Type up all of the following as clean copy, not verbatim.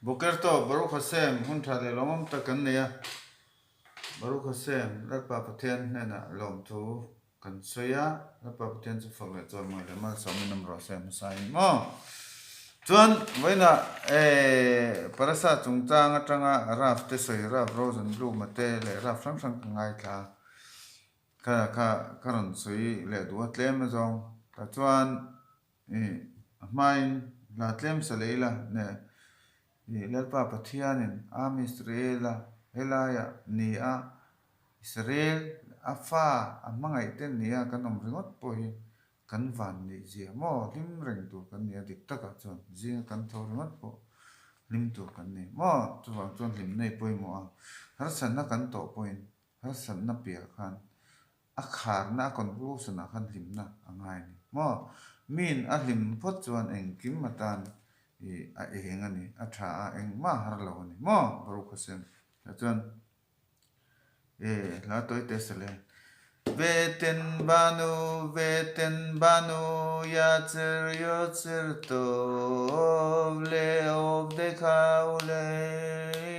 Boker tawh Baruch Hashem hun tha leh lawmawm tak kan nei a, Baruch Hashem Lalpa Pathian hnenah lawmthu kan sawi a, Lalpa Pathian chu fak leh chawimawi leh malsawmin awm rawh se hmasain maw. Chuan vawiinah eh Parasa chungchang atanga Rav te sawi Rav Rosenblum-a te leh Rav hrang hrang ka ngaithla a, kha kha ka rawn sawi leh duh a tlem azawng tah chuan Ih, a hmain hla tlem sa leh ila ne. Ih, Lalpa Pathianin Am Israela helaiah ni a, Israel a fa a hmangaih te ni a kan awm ringawt pawh hi kan van nih zia maw hlim reng tur kan ni a dik takah chuan zinga kan tho ringawt pawh hlim tur kan ni maw chuvang chuan hlimna i pawimawh a harsatna kan tawh pawhin harsatna piah khan A kharna, a conclusion ah khan hlimna a ngai a ni maw? Miin a hlim phawt chuan engkim atan ih a eng a ni, a tha a, engmah a har lo a ni maw? Baruch Hashem tah chuan eh hla tawi te sa le. Veten banu, veten banu, yatzer yotzer tov le ovdecha ule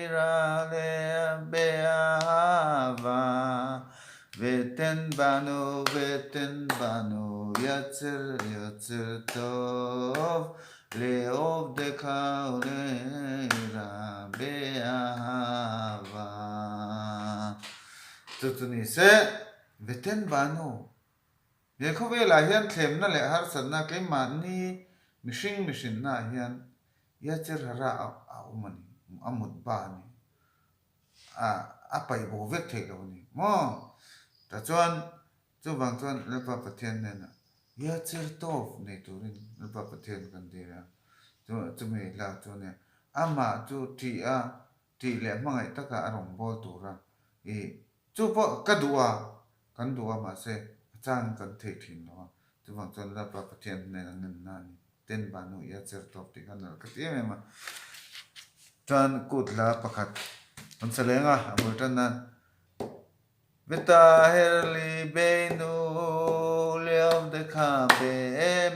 ira le be'ahava. Veten banu, veten banu, yatzer yotzer tov, le'ovdecha ule'ira be'ahava. Chu chu ni se, veten banu, he khawvelah hian thlemna leh harsatna keimahni mihring mihrinnaah hian yatzer hara a awm a ni, a mut ba a ni. A a paih bo vek theih lo a ni maw? Tah chuan chuvang chuan Lalpa Pathian hnenah Yatzer Tov nei turin Lalpa Pathian kan dil a, chu chumi hla chu a nia. Amah chu ṭih a, ṭih leh hmangaih taka a rawn bawl tura i chu pawh ka duh a, kan duh a mahse a changin kan thei ṭhin lo a, chuvang chuan Lalpa Pathian hnenah ngenna a ni. Ten banu i a cher tawp tih kha nalh ka ti em em a. Chuan kut hla pakhat an sa leng a, a bul tan nan Veta herli beinu liau de kha be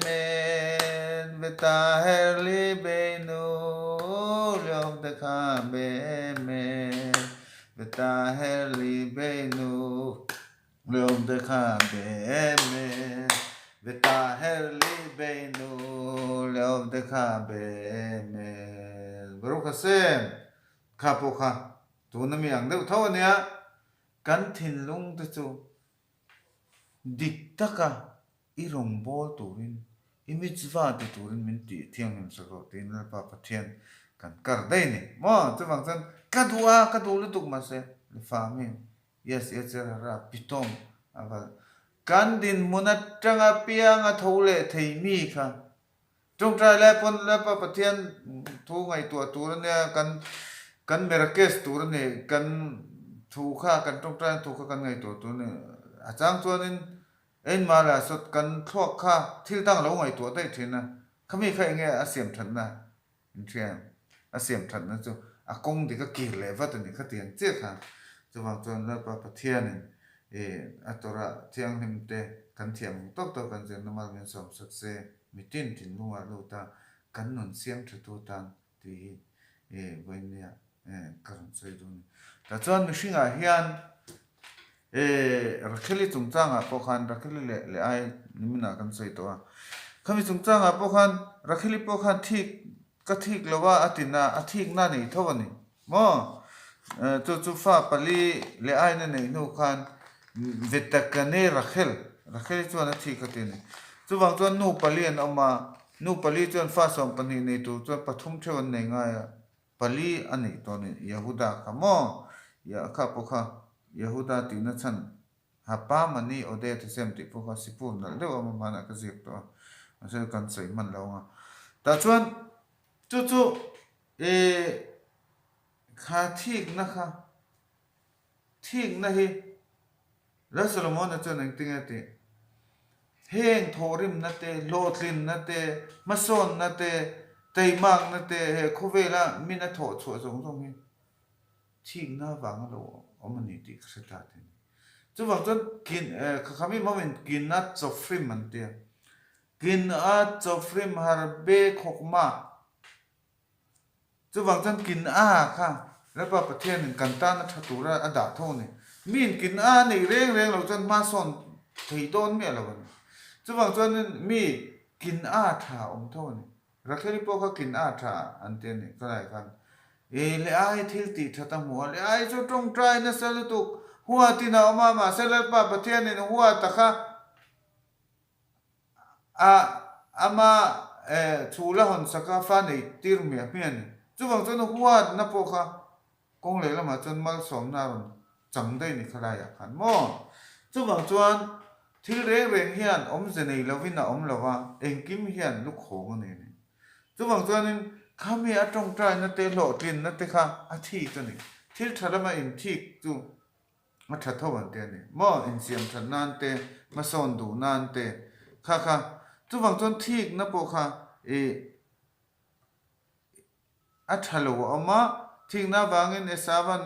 men Veta herli beinu liau de kha be men Veta herli beinu Lawm te kha be me Veta her li beinu Lawm te kha be me Baruch Hashem kha pawh kha tuna mi ang deuh tho ania kan thinlung te chu dik taka i rawngbâwl turin i mitzvah ti turin min tih thianghlim sak rawh tiin Lalpa Pathian kan kar daih a ni maw chuvang chuan ka duh a ka duh lutuk mahse Lefamim Yes, yetzer hara pitom a val. Kan dinhmun atanga pianga tho leh thei mi kha. Tawngtai lai pawn Lalpa Pathian thu ngaihtuah tur a nia, kan kan merakes tur a ni, kan thu kha kan tawngtaina thu kha kan ngaihtuah tur a ni. A chang chuanin engmah lah sawt kan thluak kha thil dang lo ngaihtuah daih thin a, khami kha enge a siam thatna Inthian a siam thatna chu a kawng dik a kir leh vat a ni khatiang chiah khan. Chuvang chuan Lalpa Pathianin ih a Torah thianghlim te kan thiam ang tawk tawk kan zirna mal min sawm sak se, mitin thinlungah lut a kan nun siam tha tu tan tih hi ih vawinia ka rawn sawi dawn a ni. Tah chuan mihringah hian E, Rakheli chungchangah pawh khan, Rakheli leh leh ai niminah kan sawi tawh a. Khami chungchangah pawh khan Rakheli pawh khan thik ka thik lo a, a tin a, a thikna nei tho a ni maw? Chu chu fa pali leh aina neih hnu khan Vetakane Rakhel, Rakheli chuan a thik a ti a ni. Chuvang chuan nu pali an awm a, nu pali chuan fa 12 nei tur chuan pathum theuh an nei ngai a. Pali a neih tawh ni Yehuda kha maw? Yah kha pawh kha Yehuda tihna chhan Hapa mani Ode Thasem tih pawh kha Sipur nalh deuh a hmanah ka ziak tawh a, mahse kan sawi hman lo ang a. Tah chuan chu chu ih kha thikna kha thikna hi Lal Solomona chuan engtin nge tih? Heng thawhrimna te, hlawhtlinna te, hmasawnna te, teimakna te, he khawvela min a thawh chhuah zawng zawng hi thikna avanga lo awm a ni tih ka hre ta thei a ni. Chuvang chuan kin khami mawmin kina chawfrim an ti a, kina chawfrim harbe khawkma. Chuvang chuan kin a kha Lalpa Pathianin kan tana tha tura a dah tho a ni. Miin kin a neih reng reng lo chuan hma sawn thei dawn miah lo a ni. Chuvang chuanin mi kin a tha awm tho a ni. Rakheli pawh kha kin a tha an ti a ni khalai khan. E le ai thil tih that a hmu a, le ai chu tawngtai nasa lutuk huatin a awm a, mahse Lalpa Pathianin huat a kha A ama chhul a hawn sak a, fa nei tir hmiah hmiah a ni. Chuvang chuan huatna pawh kha kawng leh lamah chuan malsawmna a rawn chang daih a ni khalaiah khan maw? Chuvang chuan thil reng reng hian awmze nei lovin a awm lo va, engkim hian lukhawng a nei a ni. Chuvang chuanin khami a tawngtaina te hlawhtlinna te kha a thik a ni. Thil tha lama inthik chu A tha tho an ti a ni maw? Insiam that nan te, hmasawn duh nan te kha kha. Chuvang chuan thikna pawh kha ih a tha lo a awm a, thikna avangin Esavan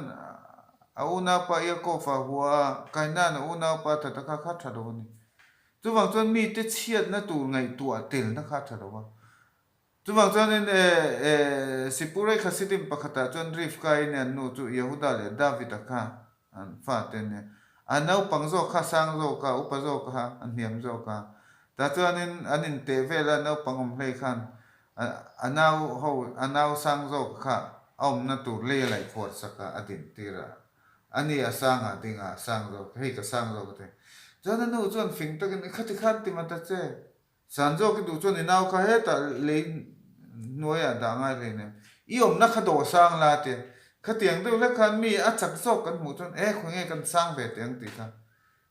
a unaupa Iakova hua a, Kainan a unaupa that a kha kha tha lo a ni. Chuvang chuan mite chhiatna tur ngaihtuah telna kha a tha lo a. Chuvang chuanin Sipurei Khasidim pakhatah chuan Rivka-i nen nu chu Yehuda leh David-a kha an fate an ni a. A naupang zawk kha sang zawk a, upa zawk kha a hniam zawk a. Tah chuanin an inteh vel a, naupang awm hlei khan a nau ho, a nau sang zawk kha a awmna tur lei a laih khuar sak a, a din tir a. Ani a sang a ding a, sang zawk, hei ka sang zawk a ti. Chuan a nu chuan fing takin, Khati khan ti ma ta che. San zawk i duh chuan i nau kha hetah lei hnuaiah dah ngai hlei nen i awmna kha dawh sang la te khatiang deuh hlek khan mi a chak zawk kan hmuh chuan e khawi nge kan sang ve teh ang tih kha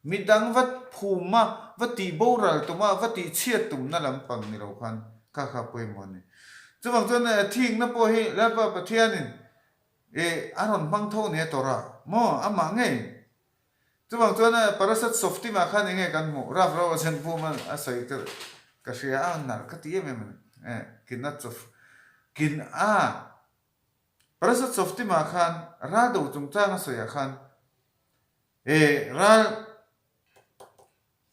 midang va phum a va tih boral tum a va tih chhiat tumna lampang ni lo khan kha kha pawimawh a ni. Chuvang chuan thikna pawh hi Lalpa Pathianin e a rawn hmang tho nia tawrh a maw amah ngei Chuvang chuan Parasat Softim-ah khan enge kan hmuh? Rav Rao Zenbum a sawi ka ka hria a, nalh ka ti em em a ni. Eh, Kinat Sof, Kin a Parasat Softim-ah khan ral do chungchang a sawiah khan eh ral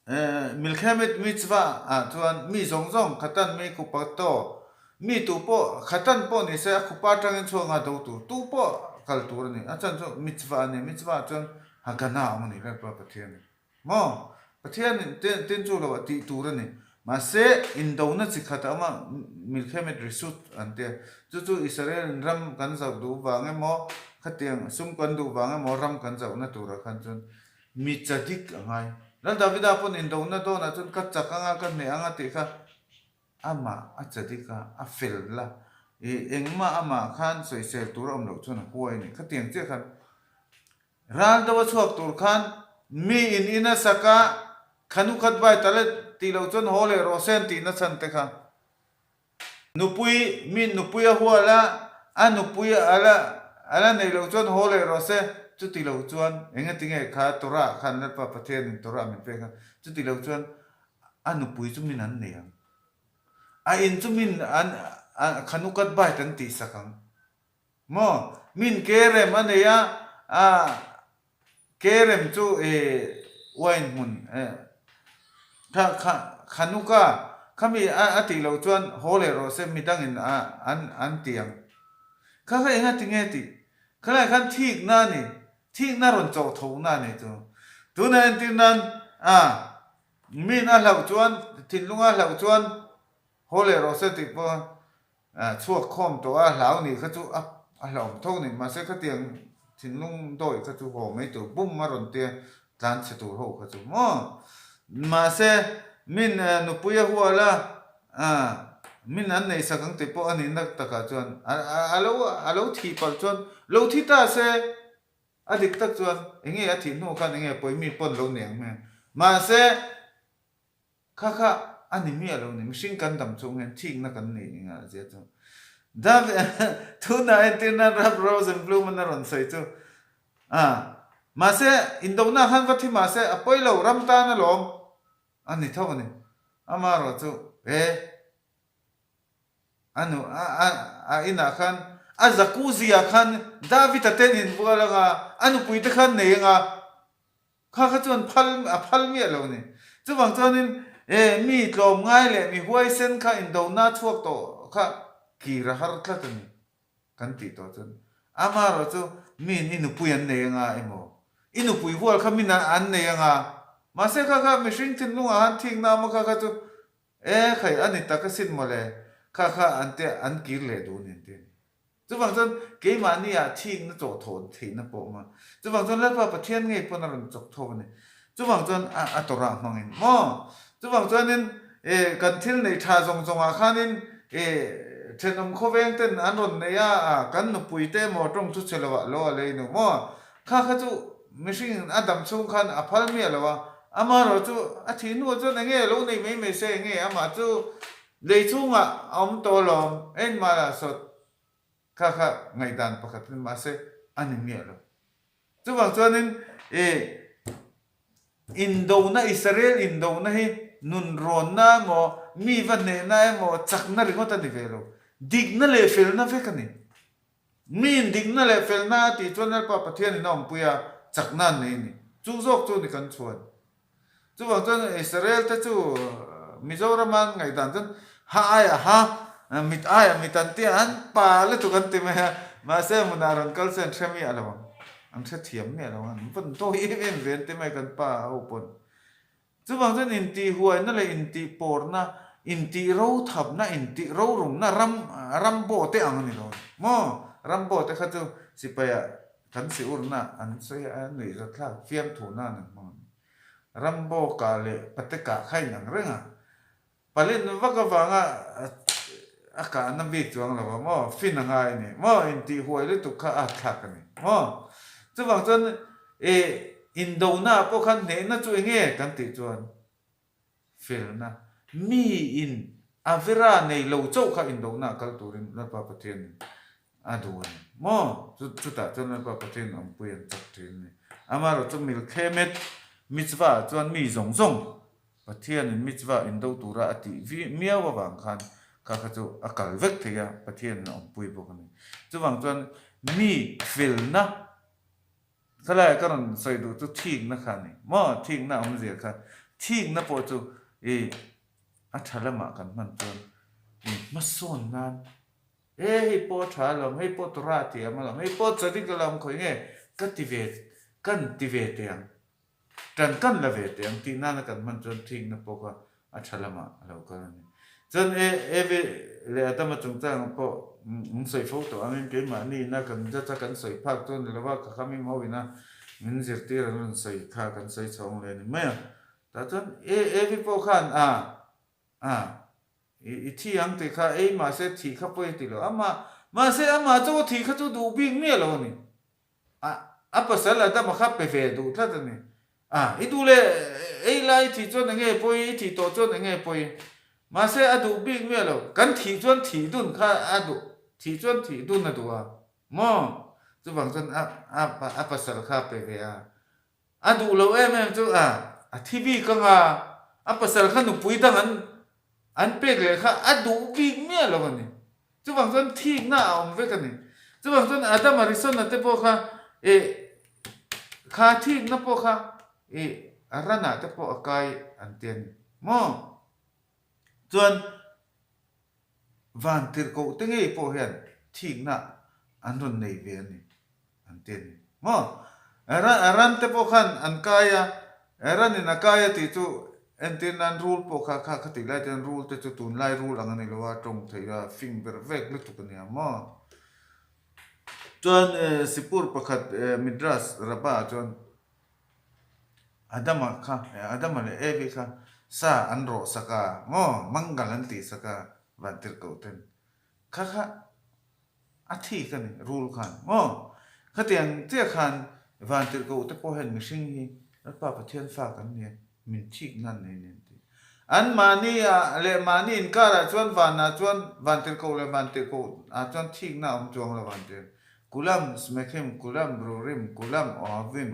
eh Milkhemet Mitzvah ah chuan mi zawng zawng khatan mi khupa to mi tu pawh khatan pawh ni se a khupa atangin chhuak nga do tur tu pawh kal tur a ni. A chhan chu mitzvah a ni. Mitzvah ah chuan Hagana a awm a ni Lalpa Pathian in. Maw? Pathian in tin tin chu lo a tih tur a ni. Mahse indona chi khat a awm a Milkhemet Rishut an ti a. Chu chu Israel in ram kan zauh duh vang emaw khatiang sum kan duh vang emaw ram kan zauhna turah khan chuan Mi chadik a ngai. Lal Davida pawn indona dawnah chuan ka chak anga ka hneh anga tih kha amah a chadik a, a fel la. Ih engmah amah khan sawisel tur a awm loh chuan a huai a ni. Khatiang chiah khan ral deuh a chhuak tur khan mi in in a sak a, khanu khat vai tal e tih loh chuan haw leh rawh se an tihna chhan te kha. Nupui, mi nupui a hual a, a nupui a la a la neih loh chuan haw leh rawh se, chuti lo chuan engati nge kha Torah khan Lalpa Pathianin Torah min pek a, chuti lo chuan a nupui chu min an nei ang, a in chu min an Khanukat bait an tihsak ang. Maw? Min kerem a nei a, a kerem chu e wine hmun e kha kha khanuka khami a a tih loh chuan haw leh rawh se midangin a an an ti ang. Kha kha enga ti nge tih? Khalai khan thikna a ni, thikna rawn chawh thohna a ni chu. Tunah entir nan a min a hlauh chuan thinlunga a hlauh chuan haw leh rawh se tih pawh Chhuak khawm tawh a hlau nih kha chu a hlauhawm tho ni. Mahse khatiang thinlung dawi kha chu haw mai tur bum a rawn tia tlan chhe tur ho kha chu maw. Mahse min nupui a hual a, min an nei sak ang tih pawh a nihna takah chuan a lo a lo thih palh chuan lo thi ta se a dik tak chuan enge a thih hnu khan enge pawi mi pawn lo nei ang hmel. Mahse. Kha kha a ni miah lo ni, mihring kan dam chung hian thikna kan nei eng a zia chu. David tunah entirna Rav Rosenblum-an a rawn sawi chu, A, mahse indona khan va thi mahse a pawi lo, ram tan alawm a ni tho a ni. Amaherawh chu e a nu a a a inah khan a jacuzzi-ah khan David-a ten inbual anga a nupuite khan nei anga Kha kha chuan phal a phal miah lo ni. Chuvang chuanin e mi tlawmngai leh mi huaisen kha indona chhuak tawh kha kir a har tlat a ni. kan tih tawh chuan amaherawhchu miin i nupui an nei anga emaw i nupui hual kha min an nei anga mahse kha kha mihring thinlungah khan thikna awm a kha kha chu e khai a ni tak asin mawle kha kha an te an kir leh duh a ni an ti a ni. Chuvang chuan keimahni ah thikna chawh thawh theihna pawh awm a. Chuvang chuan Lalpa Pathian ngei pawn a rawn chawk thawk a ni. Chuvang chuan a a tawrah hmangin maw? Chuvang chuanin eh kan thil neih tha zawng zawngah khanin eh thenawm khawveng ten an rawn nei a, a kan nupui te emaw tawng chu chhe lovah lo a lei nu maw? Kha kha chu mihring a dam chhung khan a phal miah lo a, amaherawh chu a thih hnuah chuan enge lo nei mai mai se enge amah chu Lei chhungah a awm tawh alawm, engmah lah sawt kha kha ngaihdan pakhat in mahse a ni miah lo. Chuvang chuanin i indona, Israel indona hi nunrawnna emaw, mi va hnehna emaw, chakna ringawt a ni ve lo. Dikna leh felna vek a ni. Miin dikna leh felna a tih chuan Lalpa Pathianin a awmpui a, chakna an nei a ni. Chu zawk chu ni kan chhuan. Chuvang chuan Israel te chu Mizorama an ngaihdan chuan ha aiah ha, mit aiah mit an ti a, an pa lutuk an ti mai a, mahse hmunah rawn kal chu an hre miah lo ang, an hrethiam miah lo ang, an vawn dawi em em ve an ti mai kan pa ho pawn. Chuvang chuan intihhuaina leh intihpawrna, intihrothapna, intihrorumna ram Rambo te ang a ni lo maw? Rambo te kha chu sipaia kan si urna an sawi a, an nuihzat thlak fiamthu nan an hmang a ni. Rambo kah leh pate kah kha inang reng a, Palen vak avanga a kahna bik chuang lo a maw? Fin a ngai a ni maw? Intihhuai lutuk kha a thlak a ni maw? Chuvang chuan e indona ah pawh khan hnehna chu enge kan tih chuan felna miin a vera nei lo chauh kha indona ah kal turin Lalpa Pathianin a duh a ni maw? Chutah chuan Lalpa Pathianin awmpui an chak thin a ni. Amaherawhchu Milkhemet mitzvah ah chuan mi zawng zawng Pathianin mitzvah indo tura a tih miau avang khan kha kha chu a kal vek thei a, Pathianin a awmpui bawk a ni. Chuvang chuan mi felna khalaia ka rawn sawi duh chu thikna kha a ni maw? Thikna awmzia kha thikna pawh chu i a tha lamah kan hman chuan i hmasawn nan e hei pawh a tha alawm, hei pawh Torah a thiam alawm, hei pawh Tzadik alawm khawi nge ka ti ve kan ti ve teh ang. Tan kan la ve teh ang tih nana kan hman chuan thikna pawh kha a tha lamah a lo kal a ni. Chuan Evi leh Adama chungchangah pawh an sawi fo tawh angin keimahni ina kan judge a kan sawi phak chu a ni lo va, ka khamim ho ina min zirtir an rawn sawi kha kan sawi chhawng leh a ni mai a. Tah chuan Evi pawh khan a a i thi ang tih kha ei mahse thih kha pawi a ti lo. Amah mahse amah chu thih kha chu duh bik miah lo a ni. A, a pasal Adama kha pe ve duh tlat a ni. A, i duh leh ei lai i thih chuan enge pawi, i thih tawh chuan enge pawi. Mahse a duh bik miah lo, kan thih chuan thih dun kha a duh, thih chuan thih dun a duh a, maw? Chuvang chuan a, a, a pasal kha a pe ve a. A duh lo em em chu a, a thi bik ang a, a pasal kha nupui dang an an pek leh kha a duh bik miah lo a ni. Chuvang chuan thikna a awm vek a ni. Chuvang chuan Adam Arisona te pawh kha eh kha thikna pawh kha eh a ranah te pawh a kai an ti a ni maw? Chuan Vantirhkoh te ngei pawh hian thikna an rawn nei ve a ni an ti a ni maw? Ran te pawh khan an kai a, ranin a kai a tih chu entir nan rul pawh kha kha khatih lai chuan rul te chu tunlai rul ang a ni lo a, tawng theih a, fing ber vek lutuk a nia maw? Chuan Sipur pakhat Midrash Rabbah chuan Adama kha, Adama leh Evi kha sa an rawh sak a, maw mangal an tih sak a, Vantirhkoh ten kha kha a thik a ni, rul khan maw? Khatiang chiah khan Vantirhkoh te pawh hian mihring hi Lalpa Pathian fa kan ni a, min thik nan nei ni an ti. An mahni ah leh mahni inkarah chuan vanah chuan Vantirhkoh leh Vantirhkoh ah chuan thikna a awm chuang lo an ti a. Kulam Smekhim, Kulam Brurim, Kulam Ohavim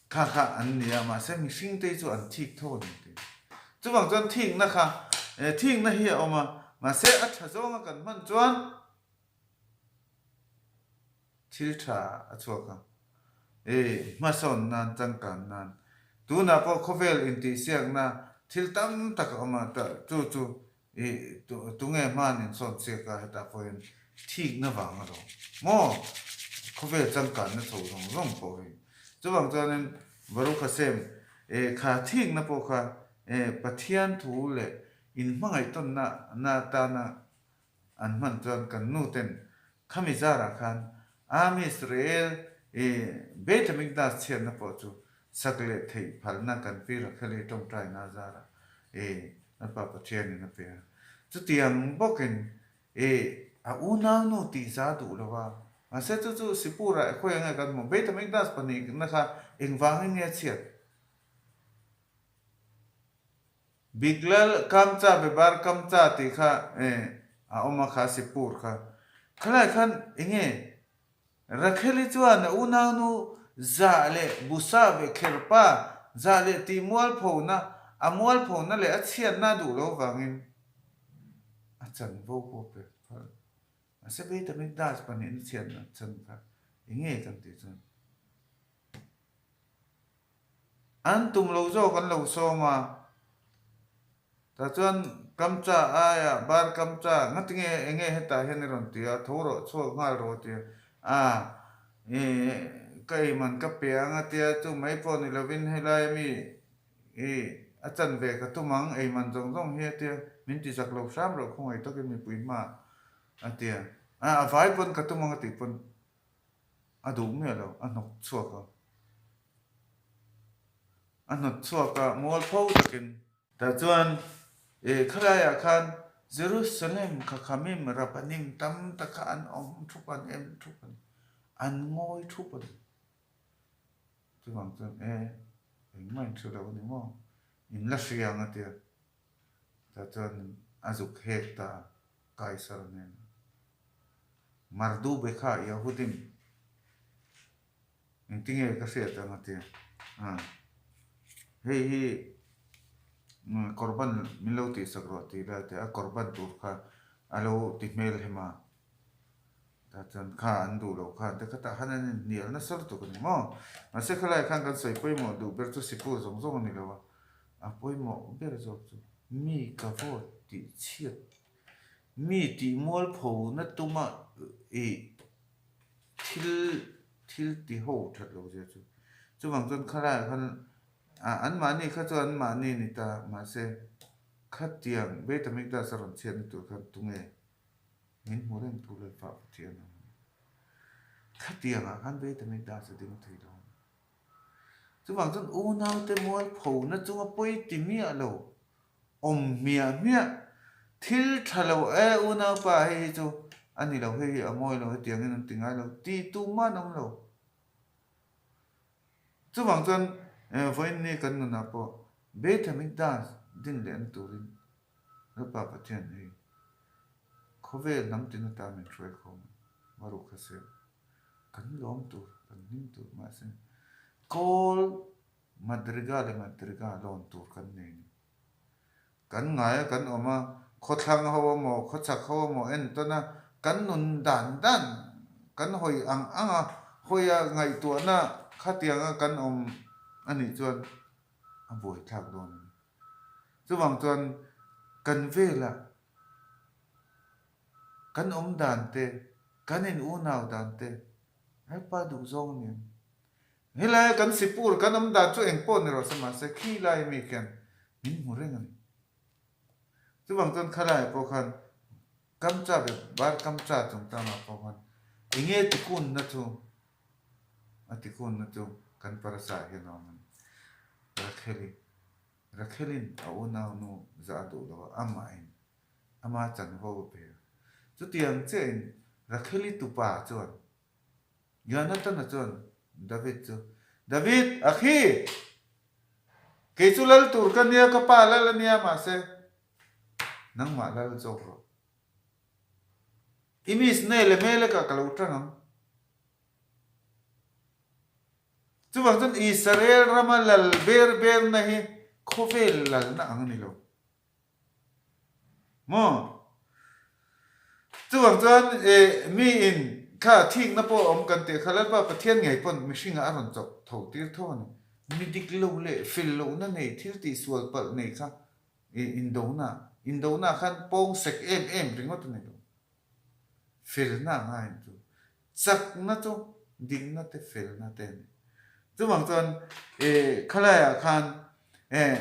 kha kha an ni a, mahse mihring te hi chu an thik tho a ni tih. Chuvang chuan thikna kha, thikna hi a awm a, mahse a tha zawnga kan hman chuan thil tha a chhuak a, hmasawn nan, changkan nan. Tunah pawh khawvel intihsiakna thil tam tak a awm a, chu chu I tunge hman in sawn chiak a hetah pawhin Thikna vang a lo maw? Khawvel changkanna chho zawng zawng pawh hi. Chuvang chuanin Baruch Hashem eh kha thikna pawh kha eh Pathian thu leh inhmangaihtawnna na atana an hman chuan kan nu ten khami zarah khan Am Israel eh Beit Hamikdash chhiatna pawh chu sak leh theih phalna kan pi Rachel-i tawngtaina zarah eh Lalpa Pathianin a pe a. Chutiang bawkin E, a unaunu tih za duh lo a. Mahse chu chu Sipurah e khawi ange kan hmuh. Beit Hamikdash pahnihna kha engvangin nge a chhiat? Biglal Kamcha Bebar Kamcha tih kha e a awm a kha Sipur kha. Khalai khan enge Rakheli chuan a unaunu zah leh busa ve kherpa zah leh tih mualphona, a mualphona leh a chhiatna a duh lo vangin a chanvo pawh a pe phal. Mahse Beit Hamikdash pahnihna chhiatna chan kha enge kan tih chuan An tum lo zawk an lo sawm a, tah chuan Kamcha aia bar Kamcha ngatinge enge hetah hian i rawn ti a, tho rawh chhuak nghal rawh a ti a, a ih ka ei man ka pe ang a tia chu mai pawh ni lovin helai ami ih a chan ve ka tum ang ei man zawng zawng hi a tia, min ti zak lo hram rawh khawngaih takin mipui hma a tia, a a vai pawn ka tum ang a tih pawn A duh miah lo, a hnawk chhuak a. A hnawt chhuak a, mual pho takin. Tah chuan e khalaiah khan Jerusalem Khakhamim Rabbanim tam tak kha an awm thup a, an em thup a ni. An ngawi thup a ni. Chuvang chuan e, engmah in hre lo a ni maw? In la hria ang a tia. Tah chuan a zuk hek ta a, Kaisar nen. Mardube kha Yahudim engtinge ka hriat ang a ti a, hei hi korban min lo tihsak rawh tih lai a ti a, korban tur kha a lo ti hmel hem a, tah chuan kha an duh loh khan te khatah khan an inhnial nasa lutuk a ni maw? Mahse khalai khan kan sawi pawimawh duh ber chu sikul zawng zawng a ni lo a, a pawimawh ber zawk chu mi ka vote tih chhiat Mi tih mualpho na tuma ih thil thil ti ho that lo zia chu. Chuvang chuan khalaiah khan ah anmahni kha chuan anmahni a ni ta mahse khatiang Beit Hamikdash a rawn chhiatna tur khan tunge min hmu reng thu Lalpa Pathian ang a ni. Khatiangah khan Beit Hamikdash a ding thei lo a ni. Chuvang chuan unaute mualpho na chunga pawi ti miah lo Awm hmiah hmiah. Thil tha lo e unaupa hei hi chu a ni lo, hei hi a mawi lo hetiangin an ti ngai lo tih tumah an awm lo. Chuvang chuan vawiin ni kan nunah pawh Beit Hamikdash din leh an turin Lalpa Pathian hei khawvel hnam tin atan min hruai khawm a, Baruch Hashem kan lawm tur, kan hlim tur mahse kawl Madriga leh Madriga lawn tur kan nei ni. Kan ngai a kan awm a, khawthlang ho emaw, khawchhak ho emaw entawn a, kan nun dan dan, kan hawi ang ang a, hawi a ngaihtuahna khatianga kan awm a nih chuan a buaithlak dawn a ni. Chuvang chuan kan velah kan awm dan te, kan in unau dan te, Lalpa duhzawng a ni ang. Helai kan sipur kan awm dan chu eng pawh ni rawh se mahse khi lai mi khian min hmu reng a ni. Chuvang chuan khalaiah pawh khan Kamcha ve bar Kamcha chungchangah pawh khan enge tikunna chu a tikunna chu kan parasa ah hian a awm a ni. Rakheli Rakhelin a unaunu zah a duh lo a, amahin ama chanvo a pe a. Chutiang chiahin Rakheli tupa chuan Jonathan-a chuan David chu, David, a khi! Kei chu lal tur ka nia, ka pa lal a nia, mahse, nangmah lal zawk rawh. I miss nei leh hmelekah ka lo tang ang. Chuvang chuan Israel rama lal ber berna hi khawvel lalna ang a ni lo. Maw? Chuvang chuan e mi in kha thikna pawh a awm kan tih kha Lalpa Pathian ngei pawn mihringah a rawn chawp tho tir tho a ni. Mi dik lo leh fel lohna nei thil tih sual palh nei kha e indona, indona khan pawng sek em em ringawt a ni lo. Felna a ngai ang chu. Chakna chu dikna te felna te a ni. Chuvang chuan eh khalaiah khan eh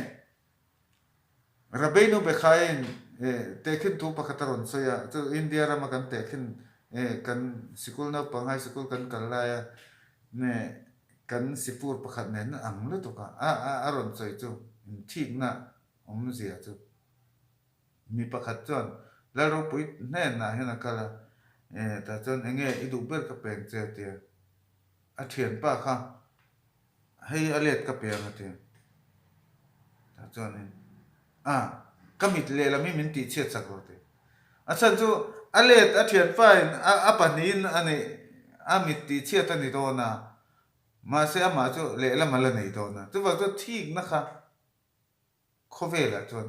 Rabbeinu Bekhaiin eh tehkhin thu pakhat a rawn sawi a, chu India rama kan tehkhin eh kan sikul naupang high sikul kan kal laia eh kan sipur pakhat nen a ang lutuk a, a a rawn sawi chu inthikna awmzia chu. Mi pakhat chuan Lalropui hnenah hian a kal a, eh tah chuan eng nge i duh ber ka peng che a ti a, a thianpa kha hei a let ka pe ang a ti a, tah chuanin a ka mit lehlam hi min tihchhiat chak lo a ti. A chhan chu a let a thianpa in a pahnihin a neih a mit tihchhiat a ni dawn a, mahse amah chu lehlam a la nei dawn a, chuvang chuan thikna kha Khawvelah chuan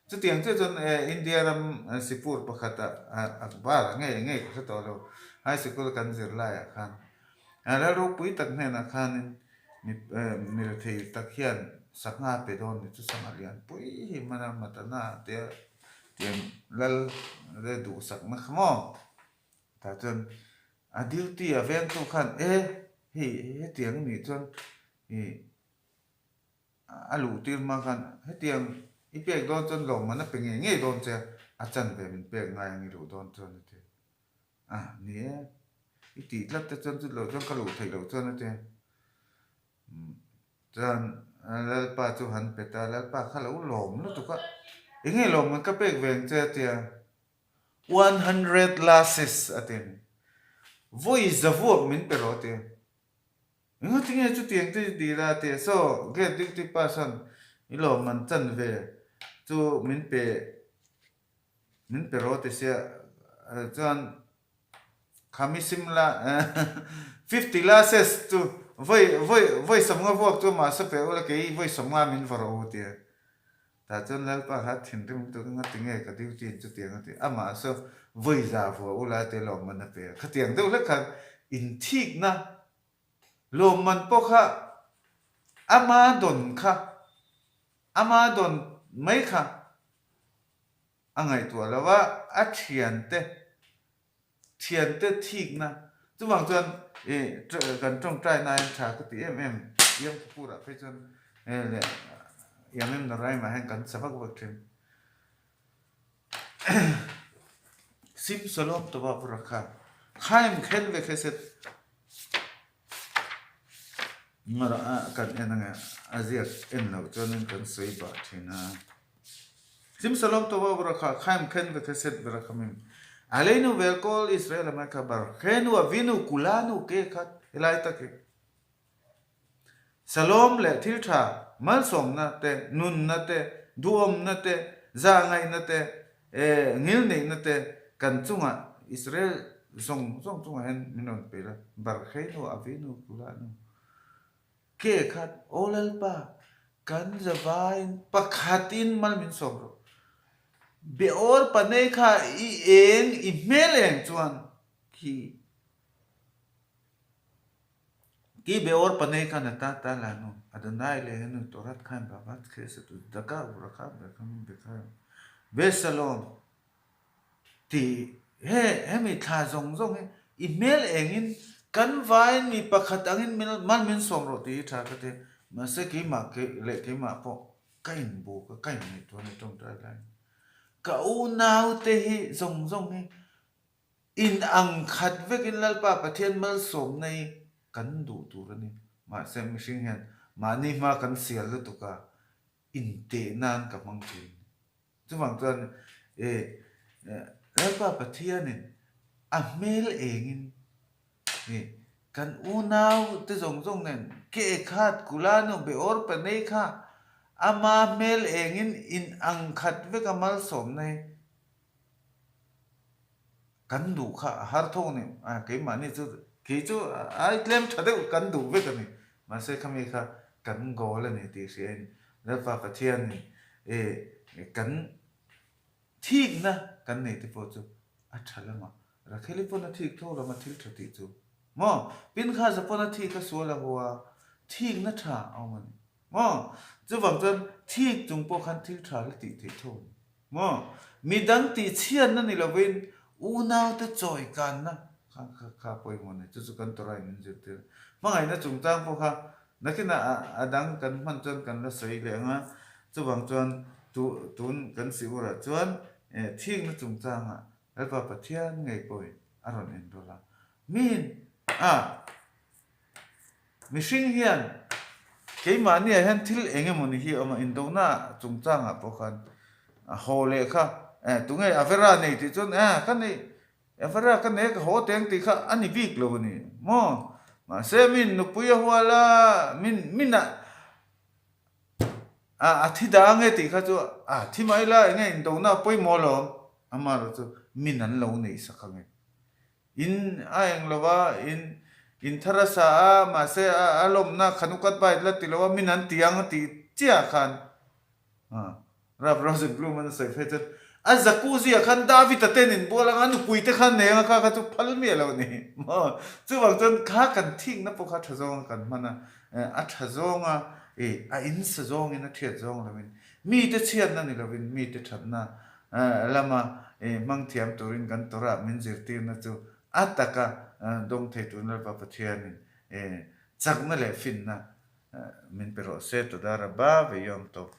chutiang chiah chuan India ram Sipur pakhata Akbar nge nge ka hre tawh lo, high sikul kan zir laiah khan lal ropui tak hnenah khanin mi rethei tak hian sangha pe dawn ni chu sangha lian pui hi hman a matana tia tiang lal duhsakna kha maw tah chuan a duty a vengtu khan e hei hetiang nih chuan ih A luh tir hma khan hetiang i pek dawn chuan lawmman a pe ngei ngei dawn che a, a chanve min pek ngai ang i luh dawn chuan a ti a. Ni e, i tih tlat te chuan chutloh chuan ka luh theih loh chuan a ti a. Chuan Lalpa chu han pe ta, Lalpa kha lo lawm lutuk a, enge lawmman ka pek ve ang che a ti a. 100 lashes a ti a ni. Vawi zavuak min pe rawh a ti a. Engatinge chutiang chu i dil a tih saw gate duty pass an i lawmman chan ve chu min pe min pe rawh ti sia chuan khami simla 50 lashes chu vawi vawi vawi sawmnga vuak chu mahse pe ula kei vawi sawmnga min va rawh u tia tah chuan lalpa kha thinrim lutuk engatinge ka duty in chutiang a ti amah saw vawi za vuah ula tia lawmman a pe a khatiang deuh hlek khan inthikna Lawmman pawh kha ama dawn kha, ama dawn mai kha a ngaihtuah lo a, a thiante, thiante thikna chuvang chuan ih kan tawngtai na hian tha ka ti em em, Yom Kippur ah phei chuan leh Yamim Noraim ah hian kan sa vak vak thin. Sim Shalom Tova Bracha Chaim Chen Vechesed Kan en ange a ziak en loh chuanin kan sawi bah thin a. Sim Shalom Tova Bracha Chaim Chen Vechesed Verachamim Aleinu Ve'al Kol Israel Amecha Barchenu Avinu Kulanu Ke Echad helai tak hi. Salawm leh thil tha, malsawmna te, nunna te, duhawmna te, zahngaihna te, ngilneihna te kan chungah Israel zawng zawng chungah hian min rawn pe la, Barkheinu, Avinu, Kulanu, ke khat, Aw Lalpa, kan zavaiin pakhatin mal min sawm rawh. Beor panei kha i eng, i hmel eng chuan khi Ki Beor panei kha nata ta lanu, Adonai lehenu Torat Chaim Bavat Chesed Uzdaka Urakha Berkhamim Bekhaim Vesalom tih he hemi thla zawng zawng hi i hmel engin kan vaiin mi pakhat angin mal min sawm rawh tih hi tha ka ti. Mahse keimah leh keimah pawh ka inbuk a, ka inngaihtuah a ni tawngtai laiin. Ka unaute hi zawng zawng hi In ang khat vekin Lalpa Pathian malsawmna hi kan duh tur a ni. Mahse mihring hian mahni hma kan sial lutuk a, inteh nan ka hmang thin. Chuvang chuan e Lalpa Pathianin a hmel engin e kan unau te zawng zawng nen ke khat Kulanu Beor Panei kha ama hmel engin in ang khat veka malsawmna hi Kan duh kha a har tho ni, a keimahni chu kei chu ai tlem tha deuh kan duh vek a ni, mahse khami kha kan goal a ni tih hria in Lalpa Pathianin e kan thikna kan nei te pawh chu a tha lamah Rakheli pawn a thik tho lama thil tha tih chu maw Pinkhasa pawn a thik a sual a hua thikna tha a awm a ni maw chuvang chuan thik chung pawh khan thil tha la tih theih tho a ni. Maw? Midang tihchhiatna ni lovin Unaute chawi kanna kha kha kha pawimawh a ni. Chu chu kan Torah in min zirtir a. Hmangaihna chungchang pawh kha nakinah a dang kan hman chuan kan la sawi leh ang a. Chuvang chuan tu tun kan siurah chuan thikna chungchangah Lalpa Pathian ngei pawhin a rawn enrawl a. Min a. Mihring hian keimahniah hian thil eng emawni hi a awm a, indona chungchangah pawh khan a haw leh kha eh tunge Avera nei tih chuan eh ka nei Avera ka nei a ka haw teng tih kha a ni bik lo a ni maw? Mahse min nupui a hual a min min ah a thi dah ange tih kha chu a thi mai la enge indona pawimawh alawm amaherawhchu min an lo neih sak ange. In a eng lo a, in in thar a sa a, mahse a lawmna khanukat bite la ti lo a, min an ti ang a tih chiah khan Rav Rosenblum an sawi phei chuan a jacuzzi ah khan David a ten in bual ang a, nupui te khan nei ang a, kha kha chu phal miah lo a ni maw. Chuvang chuan kha kan thikna pawh kha tha zawnga kan hman a, a tha zawnga ih a in sa zawngin a thiat zawng lovin mite chhiatna ni lovin mite thatna lama hmang thiam turin kan Torah min zirtirna chu a taka dawng thei turin Lalpa Pathianin chakna leh finna min pe rawh se. Toda Rabba ve Yom Tov.